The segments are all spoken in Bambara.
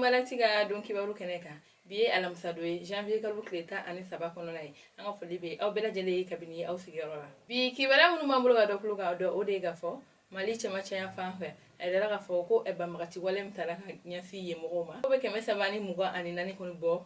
Malati ka don kibaru kɛnɛ kan. Bi ye alamisa don ye, janvier kalo tile 13 kɔnɔna ye. An ka foli bɛ aw bɛɛ lajɛlen ye kabini aw sigiyɔrɔ la. Bi kibaruya minnu b'an bolo ka dɔ tulo kan dɔn, o de ye ka fɔ Mali cɛmancɛya fan fɛ, a yirala k'a fɔ ko banbagaci wale min tara ka ɲɛsin yen mɔgɔw ma, ko bɛ 324 kɔni bɔ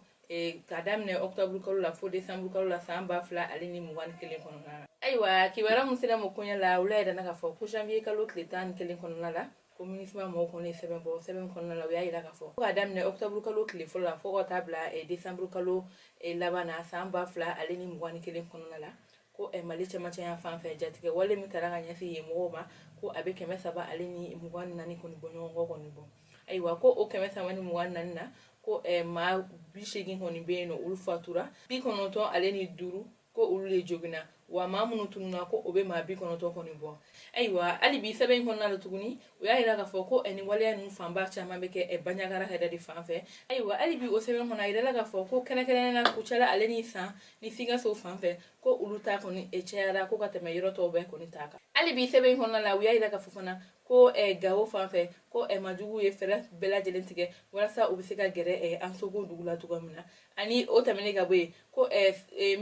k'a daminɛ octobre kalo la fo décembre kalo la san 2021 kɔnɔna la. Ayiwa, kibaruya min sera ma koɲɛ la, olu y'a yira k'a fɔ ko janvier kalo tile 11 kɔnɔna la, ko MINUSMA mɔgɔw kɔni ye sɛbɛn bɔ. Sɛbɛn kɔnɔna la, u y'a yira k'a fɔ ko k'a daminɛ octobre kalo tile fɔlɔ la fo ka taa bila décembre kalo laban na san 2021 kɔnɔna la, ko Mali cɛmancɛya fan fɛ, jatigɛ wale min tara ka ɲɛsin yen mɔgɔw ma, ko a bɛ 324 kɔni bɔ ɲɔgɔn kɔ kɔni bɔ. Ayiwa, ko o 324 na, ko maa 80 kɔni bɛ yen nɔ, olu fatura, 95 ko olu de joginna, wa maa minnu tununna, ko o bɛ maa 90 kɔni bɔ. Ayiwa, hali bi sɛbɛn in kɔnɔna la tuguni, u y'a yira k'a fɔ ko nin waleya ninnu fanba caman bɛ kɛ Bandiagara yɛrɛ de fan fɛ. Ayiwa, hali bi o sɛbɛn kɔnɔ, a yirala k'a fɔ ko kɛrɛnkɛrɛnnenya la Kucala ale ni San ni Sikaso fan fɛ, ko olu ta kɔni cayara ko ka tɛmɛ yɔrɔ tɔw bɛɛ kɔni ta kan. Hali bi sɛbɛn in kɔnɔna la, u y'a yira k'a fɔ fana ko Gawo fan fɛ, ko majugu ye fɛɛrɛ bɛɛ lajɛlen tigɛ walasa u bɛ se ka gɛrɛ Ansongo dugu la cogoya min na. Ani o tɛmɛnen ka bɔ yen, ko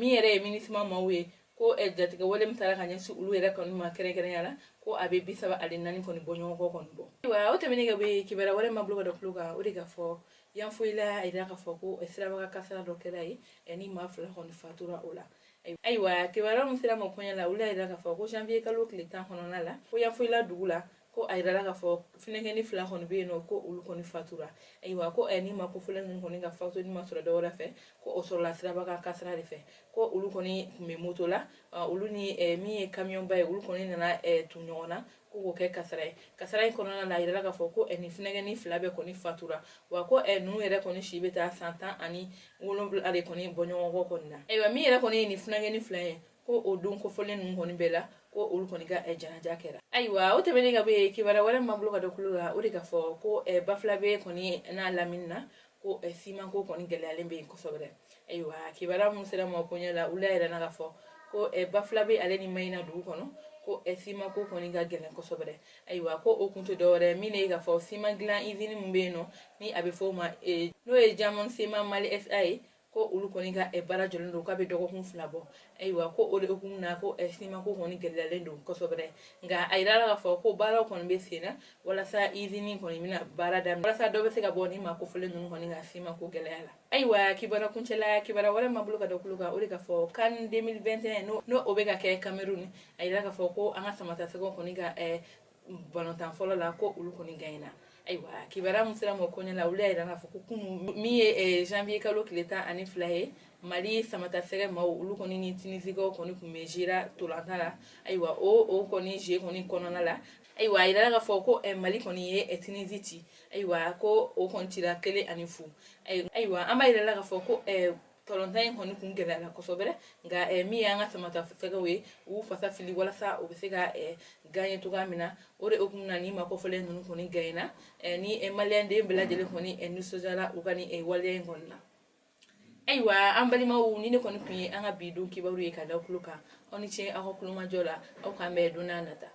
min yɛrɛ ye MINUSMA maaw ye, ko jatigɛ wale min taara ka ɲɛsin olu yɛrɛ kɔni ma kɛrɛnkɛrɛnya la, ko a bɛ 34 kɔni bɔ ɲɔgɔn kɔ kɔni bɔ. Ayiwa, o tɛmɛnen ka bɔ yen, kibaruya wɛrɛ ma bolo ka da tulo kan, o de ka fɔ Yanfolila, a yira k'a fɔ ko sirabaga kasara dɔ kɛra yen ni maa 2 kɔni fatura o la. Ayiwa, kibaruya min sera ma koɲɛ la, olu y'a yira k'a fɔ ko janvier kalo tile 10 kɔnɔna la, ko Yanfolila dugu la, ko a yirala k'a fɔ funɛkɛni 2 kɔni bɛ yen nɔ, ko olu kɔni fatura. Ayiwa, ko ni maa kofɔlen ninnu kɔni ka fatuli ma sɔrɔ dɔwɛrɛ fɛ, ko o sɔrɔla sirabaga kasara de fɛ. Ko olu kɔni tun bɛ moto la, olu ni min ye kamiyɔnba ye, olu kɔni nana tun ɲɔgɔn na ko k'o kɛ kasara ye. Kasara in kɔnɔna la, a yirala k'a fɔ ko nin funɛkɛni 2 bɛɛ kɔni fatura, wa ko ninnu yɛrɛ kɔni si bɛ taa san 17 de kɔni bɔ ɲɔgɔn kɔ kɔni na. Ayiwa, min yɛrɛ kɔni ye nin funɛkɛni 2 ye, ko o don kofɔlen ninnu kɔni bɛɛ la, ko olu kɔni ka janaja kɛra. Ayiwa, o tɛmɛnen ka bɔ yen, kibaruya wɛrɛ min b'an bolo ka da tulo la, o de ka fɔ ko Bafoulabé kɔni n'a lamini na, ko simanko kɔni gɛlɛyalen bɛ yen kosɛbɛ. Ayiwa, kibaruya minnu sera ma koɲɛ la, olu y'a yira k'a fɔ ko Bafoulabé ale ni Mayina dugu kɔnɔ, ko simanko kɔni ka gɛlɛn kosɛbɛ. Ayiwa, ko o kun tɛ dɔwɛrɛ min ye k'a fɔ siman dilan izini min bɛ yen nɔ, ni a bɛ fɔ o ma n'o ye Diamond Ciment Mali SA ye, ko olu kɔni ka baara jɔlen don k'a bɛ dɔgɔkun 2 bɔ. Ayiwa, ko o de hukumu na, ko simanko kɔni gɛlɛyalen don kosɛbɛ. Nka a yirala k'a fɔ ko baaraw kɔni bɛ sen na walasa izini kɔni bɛna baara daminɛ, walasa dɔ bɛ se ka bɔ ni maa kofɔlen ninnu kɔni ka simanko gɛlɛya la. Ayiwa, kibaruya kuncɛla, kibaruya wɛrɛ ma bolo ka da tulo kan, o de ka fɔ CAN 2021, n'o o bɛ ka kɛ Cameroun, a yirala k'a fɔ ko an ka samatasɛgɛw kɔni ka balontan fɔlɔ la, ko olu kɔni gagnera. Ayiwa, kibaruya min sera ma koɲɛ la, olu y'a yira k'a fɔ ko kunun min ye janvier kalo tile 12 ye, Mali samatasɛgɛ maaw, olu kɔni ni Tunisikaw kɔni tun bɛ jera tolantan la. Ayiwa, o kɔni jeu kɔni kɔnɔna la, ayiwa, a yirala k'a fɔ ko Mali kɔni ye Tunisie ci. Ayiwa, ko o kɔni cira 1-0. Ayiwa, an b'a yirala k'a fɔ ko tɔlɔntan in kɔni kun gɛlɛyara kosɛbɛ, nka min y'an ka samatasɛgɛw ye, u fasa fili walasa u bɛ se ka gagner cogoya min na. O de hukumu na, ni maa kofɔlen ninnu kɔni gagnera, ni maliyɛnden bɛɛ lajɛlen kɔni nisɔndiyara u ka nin waleya in kɔni na. Ayiwa, an balimaw, ni ne kɔni tun ye an ka bi don kibaru ye ka da tulo kan. Aw ni ce aw ka kulomajɔ la. Aw k'an bɛn don n'a nata.